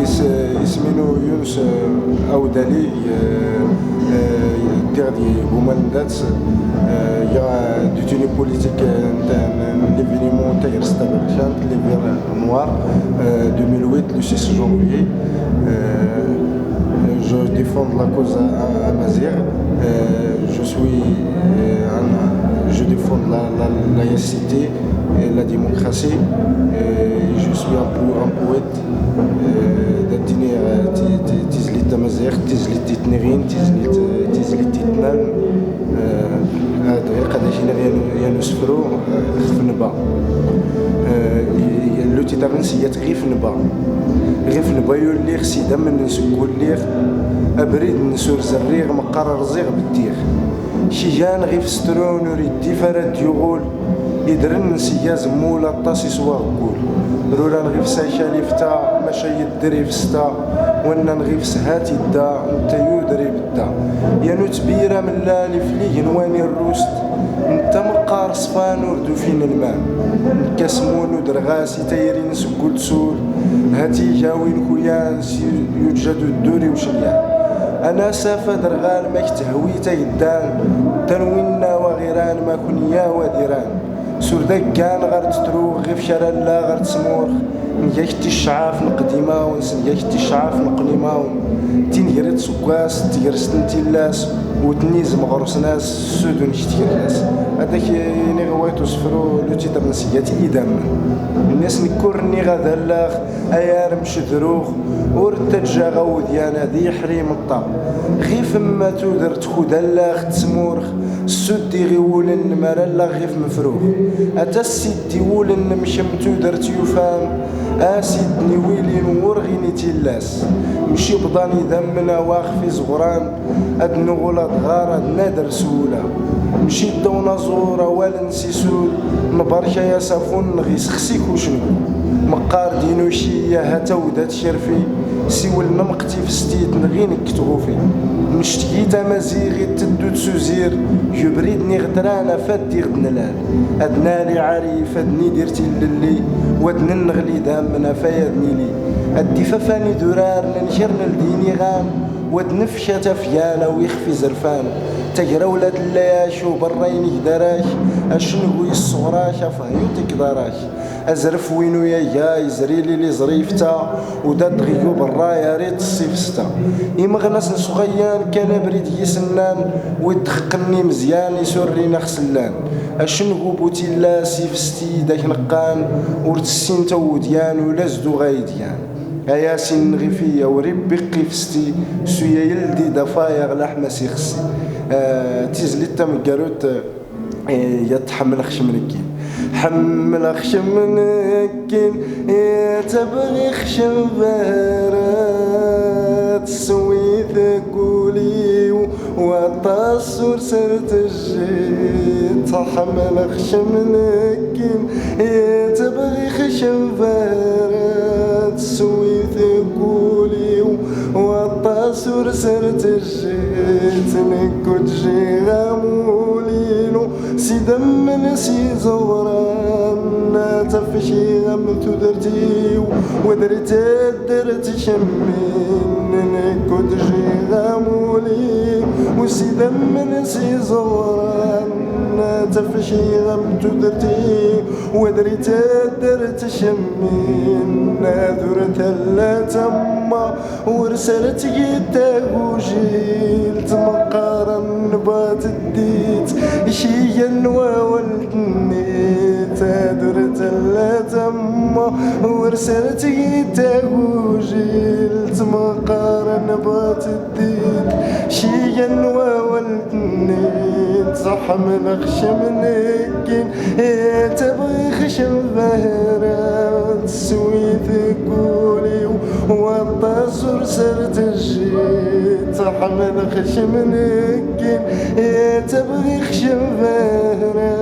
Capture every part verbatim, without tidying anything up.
Is-, isem-inu Yunes, euh, Awdali, euh, euh, ddiɣ di Guma n Dat, euh, il y a détenu politique, euh, n, n l'événement Tagrest Taberkant, l'hiver noir, euh, deux mille huit, le six janvier. Euh, je défends la cause a, a, amazigh. Euh, je suis, euh, un, je défends la, la, la laïcité et la démocratie. Euh, je suis un po-, un poète. Eh, d ad d-iniɣ, eh, ti-, ti-, tizlit tamaziɣt, tizlit i tniɣin, tizlit, eh, tizlit i tnan. Eh, ad ɣiq ad ak-iniɣ yan, yan usefru, eh, xef nba. Eh, i-, i-, le titre-nnes iga-t Ɣif nba. Ɣif nba yulliɣ, s idammen n seg ulliɣ, abrid-nnes ur zerriɣ, meqqar rẓiɣ beddiɣ. Kigan ɣif strun ur iddif ara d-yuɣul, idren s iga zemmul aṭas iswa ɣeggul. Ruran ɣif sakal ifta, maca yedder ifesta, wannan ɣif shat idda, netta yuder ibedda. Yan utbir amellal ifligen wani rrust, netta meqqar ṣfan ur d-ufin lman. Nekka smun uderɣas i tayri n seg ulsul, ha tigawin kuyan s yujjad uddur i ucelyan. Ana safad rɣal mak tehwi tageddan, tanwin nawa ɣiran ma kun yawa diran. Sur daggan ɣer d-truɣ ɣef kra lla ɣer d-smurx, nga-k ticɛaf n qdimawen, s nga-k ticɛaf n qnimawen. Tin grit seg wass, tegrest n tillas, ur tennizem ɣer usnas, sudun k-tgernas. Ad ak-iniɣ wayt usefru, le titre n sya-t idammen. Nnas nekk ur nniɣ ad allaɣ, ay arem cedruɣ, ur ttaǧǧaɣ awedyan ad iḥri imeṭṭa. Ɣif ma tudert kudallaɣ ttmurx, suddiɣ iwulen n marallaɣ ɣif mefrux. Ata ssiddi iwulen n mkem tudert yufam, a sidni wilin wurɣin i tillas. Mci bḍan idammen awaɣ fi zeɣran, ad nuɣul ad ɣar ad nader s wula. Mci ddaw naẓur awalen s isul, nbarka-yas afun neɣ isexsi kucen. Meqqar d inuki, aha tawda tkerfi, siwel nemq tifestit neɣ i nekk tɣufi. Mcetgi tamaziɣ i teddu-d s uzir, g ubrid n iɣetran afad d iɣ d-nlal. Ad nali ɛarif, ad nidir tilelli, wad nenneɣli dam n afay ad nili. Ad d-ifafan idurar nenker neldi iniɣan, wad nefka tafgan awi xef izerfan. Tagrawla tella-ak uberra inegdar-ak, acengu yessuɣer-ak afehyuṭ ikḍar-ak. Azref win uyaga yezri lili ẓrifta, u da dɣi uberra yari ṭṣifesta. Imeɣnas n suɣayyan kan abrid yis-nnan, wid d-xeqqen imezyan isurrin axsellan. Acengu bu tillas ifesti d ak-neqqan, ur tessint awudyan ula zduɣ ayedyan. Ay asin ɣifi aw ribbi qqifesti, suya yeldi d afayaɣ laḥmas ixessi. Eh, tizlit tameggarut, eh, ya tḥemmleɣ kemm nekkin. Ḥemmleɣ kemm nekkin, ya tabɣiɣ kemm bara teswi tegguliw. Waṭas ur s-rtejjit, ḥemmleɣ kemm nekkin, i tebɣi kcem bara teswi tegguliw. Waṭas ur s-rtejjit, nekk ur ǧǧiɣ amulinu, s idammen s izeɣran, ad tafki am tudert-iw, wadri tedder tkemmin, nekk ur ǧǧiɣ amuli, usidammen s iẓuran, tafki am tudert-iw, wadri tedder tkemmin, ad ur tella tamma, ur sert gi tagujilt, meqqaren bat ddit, kigan wawal Netta dur tella tamma, ur sert gi tagujilt, meqqaren bat ddit, kigan wawal-nni, ḥemmleɣ kemm nekkin, i tebɣi kemm bahra, teswi tegguliw, waṭas ur sert jjit, ḥemmleɣ kemm nekkin, i tebɣi kemm bahra,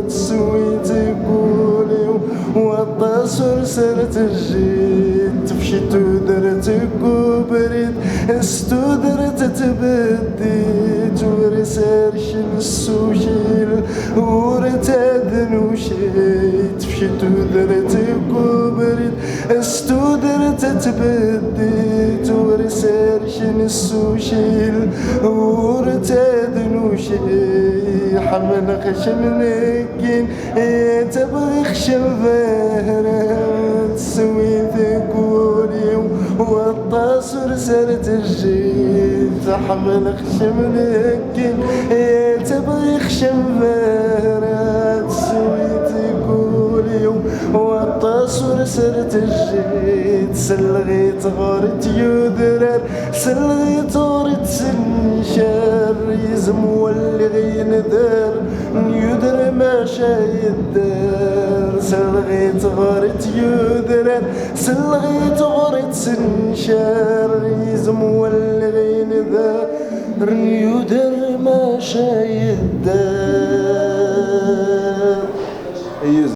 teswi tegguliw, waṭas ur sert jjit, tefki tudert. Deg ubrid s tudert ttbeddit, ur serken ssukil, ur tadnucit. Tefki tudert deg ubrid s tudert ttbeddit, ur serken ssukil, ur tadnucit. Ḥemmleɣ kemm nekkini, tabɣi kcem bahra, teswi deg wul-iw, waṭas ur s-ara teǧǧit. Ḥemmleɣ kemm nekkini, tabɣi kcem bahra, teswi deg wul-iw, waṭas ur s-ara teǧǧit. Selleɣ i tɣuri d yudrar, selleɣ i tɣuri d senkar, yizem walliɣ yendar, n yudrar maca yedder. Selleɣ i tɣuri d yudrar, selleɣ i tɣuri d senkar, yizem walliɣ yendar, n yudrar maca yedder. Ayyuz